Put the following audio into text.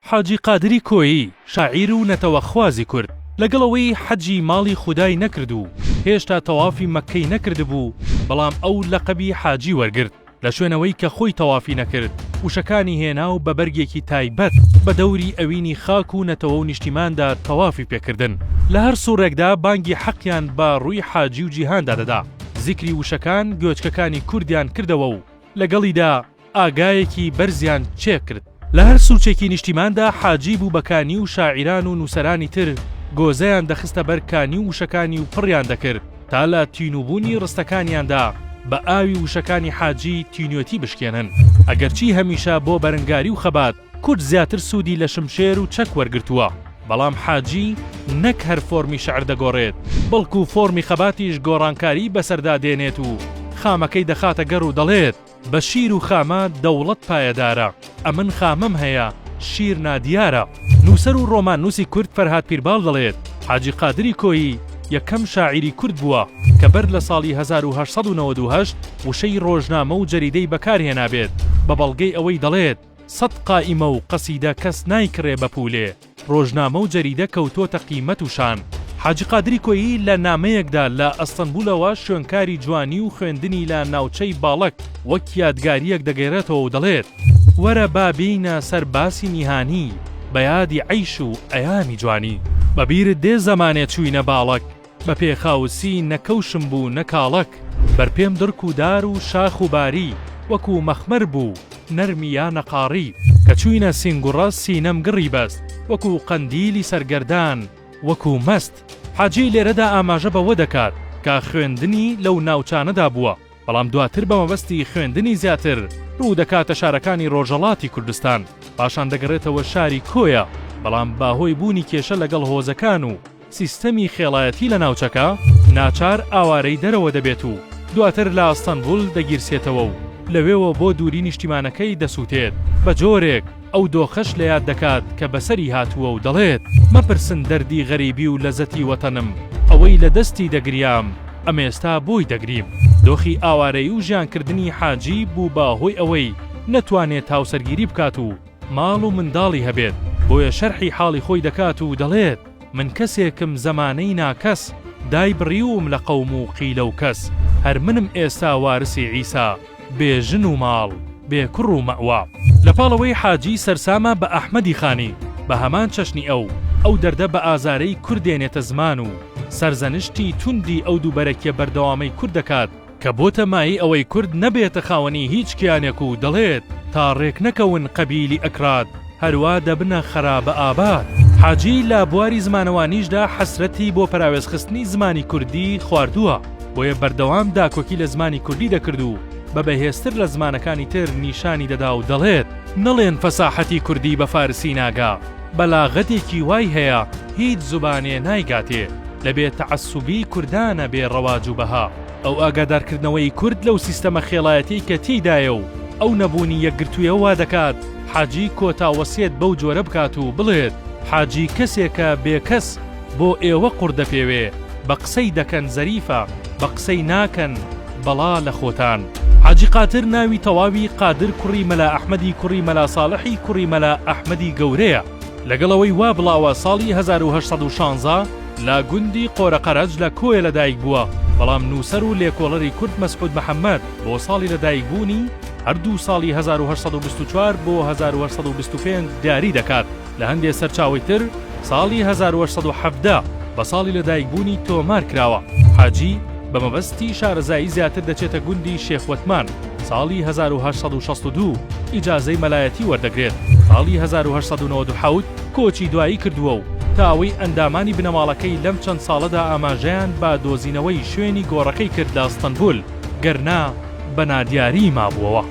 حاجی قادری کۆیی، شاعیر و نەتەوەخوازی کورد، لەگەڵ ئەوەی حەجی ماڵی خودای نەکرد و هێشتا تەوافی مەککەی نەکردبوو، بەڵام ئەو لەقەبی حاجی وەرگرت، لە شوێنەوەی کە خۆی تەوافی نەکرد، وشەکانی هێنا و بە بەرگێکی تایبەت بە دەوری ئەوینی خاک و نەتەوە و نیشتیماندا تەوافی پێکردن. لە هەر سوڕێکدا بانگی حەقیان بە ڕووی حاجی و جیهاندا دەدا. زیکری وشەکان گوێچکەکانی کوردیان کردەوە و لەگەڵیدا ئاگایەکی بەرزیان چێ کرد. لە هەر سوچێکی نیشتیماندا حاجی بوو بە کانی و شاعیران و نووسەرانی تر گۆزەیان دەخستە بەر کانی و وشەکانی و پڕیان دەکرد تا لە تینووبوونی ڕستەکانیاندا بە ئاوی وشەکانی حاجی تینوێتی بشکێنن. ئەگەرچی هەمیشە بۆ بەرنگاری و خەبات کورد زیاتر سوودی لە شمشێر و چەک وەرگرتووە، بەڵام حاجی نەک هەر فۆرمی شعر دەگۆڕێت، بەڵکو فۆرمی خەباتیش گۆڕانکاریی بەسەردا دێنێت و خامەکەی دەخاتە گەڕ و دەڵێت، بە شیر و خامە دەوڵەت پایەدارە، ئەمن خامەم هەیە، شیر نادیارە. نووسەر و ڕۆماننووسی کورد فەرهاد پیرباڵ دەڵێت، حاجی قادری کۆیی یەکەم شاعیری کورد بووە کە بەر لە ساڵی 1898 وشەی ڕۆژنامە و جەریدەی بەکار هێنابێت، بە بەڵگەی ئەوەی دەڵێت، سەت قائیمە و قەسیدە کەس نایکڕێ بە پوولێ. ڕۆژنامە و جەریدە کەوتۆتە قیمەت و شان. حاجی قادری کۆیی لە نامەیەکدا لە ئەستەنبولەوە شوێنکاری جوانی و خوێندنی لە ناوچەی باڵەک وەک یادگارییەک دەگێڕێتەوە و دەڵێت، وەرە با بێینە سەر باسی نیهانی، بە یادی عەیش و ئەیامی جوانی. بە بیرت دێ زەمانێ چووینە باڵەک، بە پێخاوسی نە کەوشم بوو نە کاڵەک، بەر پێم دڕک و دار و شاخ و باری، وەکوو مەخمەر بوو نەرمی یا نەقاڕی. کە چووینە سینگوڕە سینەم گڕی بەست، وەکوو قەندیلی سەرگەردان وەکوو مەست. حاجی لێرەدا ئاماژە بەوە دەکات کە خوێندنی لەو ناوچانەدا بووە، بەڵام دواتر بە مەبەستی خوێندنی زیاتر ڕوو دەکاتە شارەکانی ڕۆژهەڵاتی کوردستان، پاشان دەگەڕێتەوە شاری کۆیە، بەڵام بەهۆی بوونی کێشە لەگەڵ هۆزەکان و سیستەمی خێڵایەتی لە ناوچەکە، ناچار ئاوارەی دەرەوە دەبێت و دواتر لە ئەستەنبول دەگیرسێتەوە و لەوێوە بۆ دووری نیشتیمانەکەی دەسووتێت، بە جۆرێک ئەو دۆخەش لە یاد دەکات کە بەسەری هاتووە و دەڵێت، مەپرسن دەردی غەریبی و لەزەتی وەتەنم، ئەوەی لە دەستی دەگریام، ئەمێستا بۆی دەگریم. دۆخی ئاوارەیی و ژیانکردنی حاجی بوو بە هۆی ئەوەی نەتوانێت هاوسەرگیری بکات و ماڵ و منداڵی هەبێت، بۆیە شەرحی حاڵی خۆی دەکات و دەڵێت، من کەسێکم زەمانەی ناکەس، دای بڕیوم لە قەوم و قیلە و کەس، هەر منم ئێستا وارسی عیسا، بێ ژن و ماڵ، بێ کوڕ و مەئوا. لە پاڵ ئەوەی حاجی سەرسامە بە ئەحمەدی خانی، بە هەمان چەشنی ئەو، ئەو دەردە بە ئازارەی کورد دێنێتە زمان و سەرزەنشتی توندی ئەو دووبەرەکیە بەردەوامەی کورد دەکات، کە بۆتە مایەی ئەوەی کورد نەبێتە خاوەنی هیچ کیانێک و دەڵێت تا ڕێکنەکەون قەبیلی ئەکراد هەروا دەبنە خەرابە ئاباد. حاجی لە بواری زمانەوانیشدا حەسرەتی بۆ پەراوێزخستنی زمانی کوردی خواردووە، بۆیە بەردەوام داکۆکی لە زمانی کوردی دەکرد و بە بەهێزتر لە زمانەکانی تر نیشانی دەدا و دەڵێت، نەڵێن فەساحەتی کوردی بە فارسی ناگا، بەلاغەتێکی وای هەیە هیچ زوبانێ نایگاتێ، لە بێ تەعەسوبی کوردانە بێ ڕەواج و بەها. ئەو ئاگادارکردنەوەی کورد لەو سیستەمە خێڵایەتیەی کە تێیدایە و ئەو نەبوونی یەکگرتوویە وا دەکات حاجی کۆتا وەسیەت بەو جۆرە بکات و بڵێت حاجی کەسێکە بێ کەس بۆ ئێوە قوڕ دەپێوێ بە قسەی دەکەن زەریفە بە قسەی ناکەن بەڵا لە خۆتان. حاجی قاتر ناوی تەواوی قادر کوڕی مەلا ئەحمەدی کوڕی مەلا ساڵحی کوڕی مەلا ئەحمەدی گەورەیە. لەگەڵ ئەوەی وا بڵاوە ساڵی 1816 لە گوندی قۆرەقەرەج لە کۆیە لەدایک بووە، بەڵام نووسەر و لێکۆڵەری کورد مەسعود محەمەد بۆ ساڵی لەدایکبوونی هەردوو ساڵی 1824 بۆ 1825 دیاری دەکات، لە هەندێ سەرچاوەی تر ساڵی 1817 بە ساڵی لەدایکبوونی تۆمار کراوە. حاجی بە مەبەستی شارەزایی زیاتر دەچێتە گوندی شێخ وەتمان، ساڵی 1862 ئیجازەی مەلایەتی وەردەگرێت، ساڵی 1897 کۆچی دوایی کردووە و تا ئەوەی ئەندامانی بنەماڵەکەی لەم چەند ساڵەدا ئاماژەیان بە دۆزینەوەی شوێنی گۆڕەکەی کرد لە ئەستەنبول، گەر نا بە نادیاریی مابووەوە.